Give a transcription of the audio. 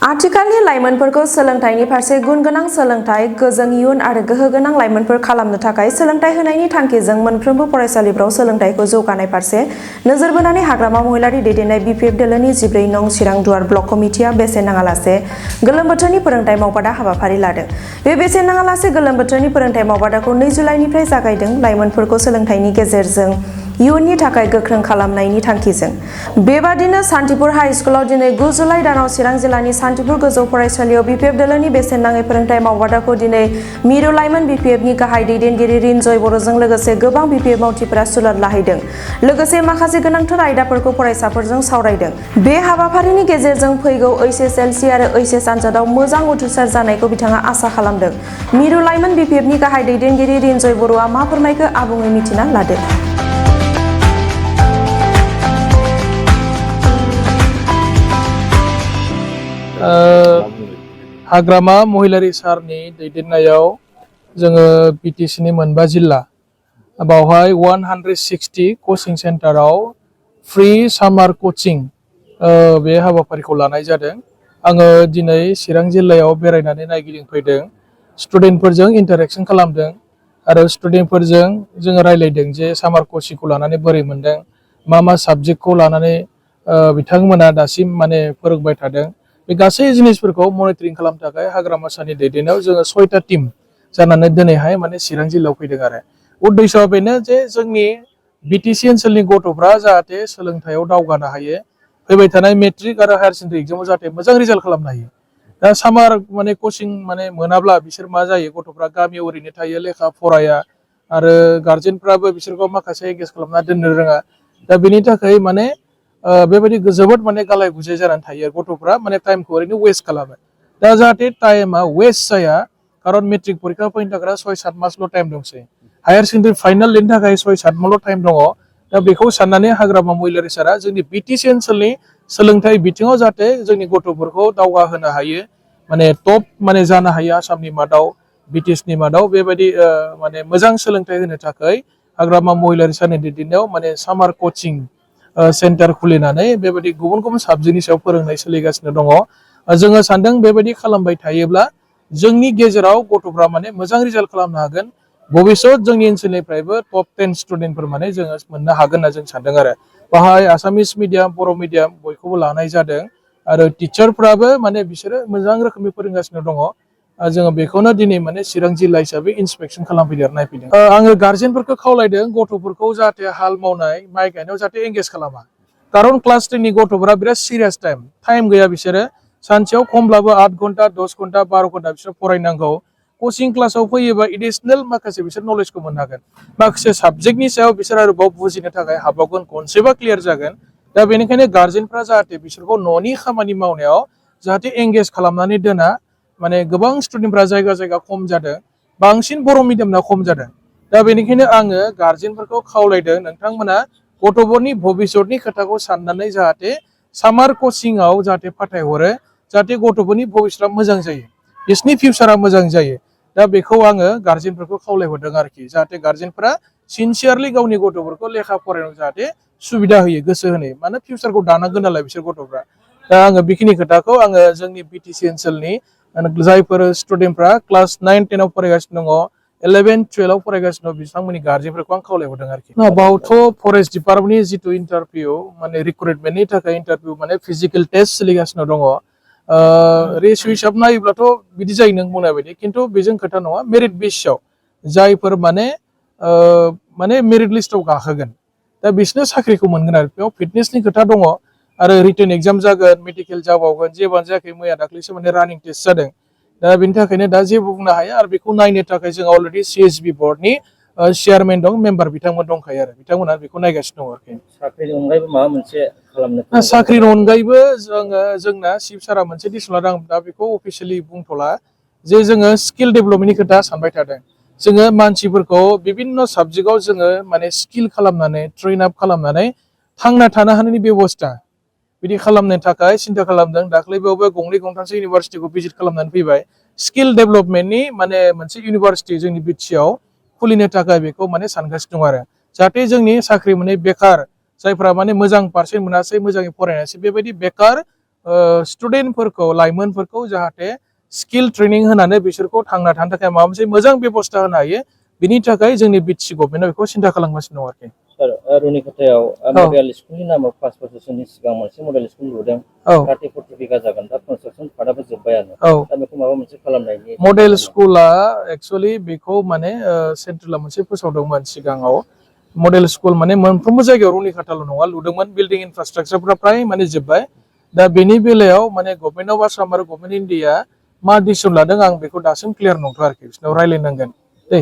आथिखालनि लाइमोनफोरखौ सोलोंथाइनि फारसे गुनगोनां सोलोंथाइ, गोजों इयुन आरो गोहोगोनां लाइमोनफोर खालामनो थाखाय सोलोंथाइ होनायनि थांखिजों मोनफ्रोमबो फरायसालिफ्राव सोलोंथाइखौ जौगानाय फारसे नोजोर बोनानै हाग्रामा महिलारि दैदेननाय बिपिएफ दोलोनि 14 नं चिरां दुवार ब्लक कमिटिया बेसेन नाङालासे गोलोम बोथोरनि फोरोंथाइ मावबादा हाबाफारि लादों। बे बेसेन नाङालासे गोलोम बोथोरनि फोरोंथाइ मावबादाखौ 2 जुलाइनिफ्राय जागायदों। लाइमोनफोरखौ सोलोंथाइनि गेजेरजों इयुननि थाखाय गोख्रों खालामनायनि थांखिजों। बेबादिनो सान्तिपुर हाइ स्कुलाव दिनै 9 जुलाइ दानाव चिरां जिल्लानि सान्तिपुर गोजौ फरायसालियाव बिपिएफ दोलोनि बेसेन नाङै फोरोंथाइ मावबादाखौ दिनै मिरु लाइमोन बिपिएफनि गाहाय दैदेनगिरि रिनजय बर'जों लोगोसे गोबां बिपिएफ मावथिफोरा सुलाद लाहैदों। लोगोसे माखासे गोनांथार आयदाफोरखौ फरायसाफोरजों सावरायदों। बे हाबाफारिनि गेजेरजों फैगौ HSLC आरो HS आनजादाव मोजां उथ्रिसार जानायखौ बिथाङा आसा खालामदों। मिरु लाइमोन बिपिएफनि गाहाय दैदेनगिरि रिनजय बर'आ मा फोरमायखो आबुङै मिथिना लादो। हाग्रामा महिलारि सारनि दैदेननायाव जोङो बिटिसिनि मोनबा जिल्ला बावहाय 160 कचिं सेन्टाराव फ्रि सामार कचिं बे हाबाफारिखौ लानाय जादों। आङो दिनै चिरां जिल्लायाव बेरायनानै नायगिदिंफैदों, स्टुडेन्टफोरजों इन्टारेक्शन खालामदों आरो स्टुडेन्टफोरजों जोङो रायलायदों जे सामार कचिंखौ लानानै बोरै मोनदों, मा साबजेक्टखौ लानानै बिथांमोना दासिम फोरोंबाय थादों। बे गासै जिनिसफोरखौ मनिटरिं खालामनो थाखाय हाग्रामा सारनि दैदेननायाव जोङो 6टा टीम जानानै दिनैहाय चिरां जिल्लायाव फैदों आरो उद्देश्यआ बेनो जे जोंनि बिटिसि ओनसोलनि गथ'फ्रा जाहाथे सोलोंथाइयाव दावगानो हायो, फैबाय थानाय मेट्रिक आरो हायार सेकेन्डारि एग्जामाव जाहाथे मोजां रिजाल्ट खालामनो हायो। दा सामार कचिं मोनाब्ला बिसोर मा जायो, गथ'फ्रा गामियाव ओरैनो थायो, लेखा फराया आरो गार्जेनफ्राबो बिसोरखौ माखासे एंगेज खालामना दोननो रोङा। दा बेनि थाखाय बेबायदि जोबोद गालाय गुजाय जानानै थायो। गथ'फ्रा टाइमखौ ओरैनो वेस्ट खालामो। दा जाहाथे टाइमा वेस्ट जाया, खारन मेट्रिक परिखा फैनो थाखाय 6-7 मासल' टाइम दंसै, हायार सेकेन्डारि फाइनाल लिरनो थाखाय 6-7 मासल' टाइम दङ। दा बेखौ साननानै हाग्रामा महिलारि सारा जोंनि बिटिसि ओनसोलनि सोलोंथाइ बिथिङाव जाहाथे जोंनि गथ'फोरखौ दावगाहोनो हायो, टप जानो हायो आसामनि मादाव, बिटिसिनि मादाव बेबायदि मोजां सोलोंथाइ होनो थाखाय हाग्रामा महिलारि सारनि दैदेननायाव सामार कचिं सेन्टार खुलिनानै बेबायदि गुबुन गुबुन साबजेक्टनि सायाव फोरोंनाय सोलिगासिनो दङ। जोङो सानदों बेबायदि खालामबाय थायोब्ला जोंनि गेजेराव गथ'फ्रा मोजां रिजाल्ट खालामनो हागोन। भबिष्यत जोंनि ओनसोलनिफ्रायबो टप 10 स्टुडेन्टफोर जोङो मोननो हागोन होनना जों सानदों आरो बाहाय आसामिस मिडियाम, बर' मिडियाम बयखौबो लानाय जादों आरो टिचारफ्राबो बिसोरो मोजां रोखोमनि फोरोंगासिनो दङ। जोङो बेखौनो दिनै चिरां जिल्ला हिसाबै इन्सपेक्सन खालामफैदों आरो नायफैदों। आङो गार्जेनफोरखौ खावलायदों गथ'फोरखौ जाहाथे हाल मावनाय, माइ गायनायाव जाहाथे एंगेज खालामा। खारन क्लास 10 नि गथ'फोरा बिराद सिरियास टाइम गैया। बिसोरो सानसेयाव खमब्लाबो 8 घन्टा, 10 घन्टा, 12 घन्टा बिसोर फरायनांगौ। कचिं क्लासाव फैयोबा एडिसनेल माखासे बिसोर नलेजखौ मोननो हागोन। माखासे साबजेक्टनि सायाव बिसोर आरोबाव बुजिनो थाखाय हाबावगोन, कनसेप्टआ क्लियार जागोन। दा बेनिखायनो गार्जेनफ्रा जाहाथे बिसोरखौ न'नि खामानि मावनायाव जाहाथे एंगेज खालामनानै दोना। गोबां स्टुडेन्टफ्रा जायगा खम जादों, बांसिन बर' मिडियामना खम जादों। दा बेनिखायनो आङो गार्जेनफोरखौ खावलायदों, नोंथांमोना गथ'फोरनि भबिष्यतनि खोथाखौ साननानै जाहाथे सामार कचिंआव जाहाथे फाथायहरो, जाहाथे गथ'फोरनि भबिष्यतआ मोजां जायो, बिसोरनि फिउचारा मोजां जायो। दा बेखौ आङो गार्जेनफोरखौ खावलायहरदों आरोखि, जाहाथे गार्जेनफ्रा सिनसियारलि गावनि गथ'फोरखौ लेखा फरायनायाव जाहाथे सुबिदा होयो, गोसो होनो, फिउचारखौ दानांगोन नालाय बिसोर गथ'फ्रा। दा आङो बेखिनि खोथाखौ आङो जोंनि बिटिसि ओनसोलनि जायफोर स्टुडेन्टफ्रा क्लास 9-10 आव फरायगासिनो दङ, 11-12 आव फरायगासिनो दं, बिथांमोननि गार्जेनफोरखौ आं खावलायहरदों आरोखि। बावथ' फरेस्ट डिपार्टमेन्टनि जिथु इन्टारभिउ रिक्रुटमेन्टनि थाखाय इन्टारभिउ फिजिकेल टेस्ट सोलिगासिनो दङ। रेसियो हिसाब नायोब्लाथ' बिदि जायो नों बुंनाय बायदि, खिन्थु बेजों खोथा नङा। मेरिट बेसिसआव जायफोर मेरिट लिस्टआव गाखोगोन, दा बिसोरनो साख्रिखौ मोनगोन आरो बेयाव फिटनेसनि खोथा दङ आरो रिटेन एग्जाम जागोन, मेडिकेल जाबावगोन। जेबानो जायाखै, मैया दाख्लैसो रानिं टेस्ट जादों। दा बेनि थाखायनो दा जेबो बुंनो हाया आरो बेखौ नायनो थाखाय जों अलरेडि CSB बर्डनि चेयारमेन दं, मेम्बार बिथांमोन दंखायो आरो बिथांमोना बेखौ नायगासिनो दं आरोखि। साख्रिनि अनगायैबो माबा मोनसे खालामनो? साख्रिनि अनगायैबो जोंना चिफ सारा मोनसे डिसिसन लादों, दा बेखौ अफिसियेलि बुंथ'ला, जे जोङो स्किल डेभेलपमेन्टनि खोथा सानबाय थादों। जोङो मानसिफोरखौ बिभिन्न साबजेक्टआव जोङो स्किल खालामनानै, ट्रेन आप खालामनानै थांना थानो हानायनि बेबस्था बिदि खालामनो थाखाय सिन्था खालामदों। दाख्लै बेयावबो 2-3सो इउनिभारसिटिखौ भिजिट खालामनानै फैबाय। स्किल डेभेलपमेन्टनि मोनसे इउनिभारसिटि जोंनि बिटिसिआव खुलिनो थाखाय बेखौ सानगासिनो दं आरो जाहाथे जोंनि साख्रि मोनै बेखार जायफ्रा मोजां पारसेन्ट मोनासै, मोजाङै फरायनासै, बेबायदि बेकार स्टुडेन्टफोरखौ लाइमोनफोरखौ जाहाथे स्किल ट्रेनिं होनानै बिसोरखौ थांना थानो थाखाय माबा मोनसे मोजां बेबस्था होनो हायो बिनि थाखाय जोंनि बिटिसि गभर्नमेन्टआ बेखौ सिन्था खालामगासिनो दं आरोखि सार रुनिखाथायाव मडेल स्कुलनि नामाव 5 बोसोरसोनि सिगां मोनसे मडेल स्कुल लुदों औ 30-40 बिगा जागोन दा कनस्ट्राक्सन पार्टआबो जोब्बायानो औ दा बेखौ माबा मोनसे खालामनायनि मडेल स्कुला एक्सुअलि बेखौ माने सेन्ट्रेला मोनसे फोसावदोंमोन सिगाङाव मडेल स्कुल माने मोनफ्रोमबो जायगायाव रुनिखाथाल' नङा लुदोंमोन बिल्डिं इनफ्रास्ट्राक्चारफ्रा फ्राय माने जोब्बाय दा बेनि बेलायाव माने गभर्नमेन्ट अफ आसाम आरो गभर्नमेन्ट इन्डिया मा डिसिसन लादों आं बेखौ दासिम क्लियार नंथ'आ आरोखि बिसोरनाव रायज्लायनांगोन दै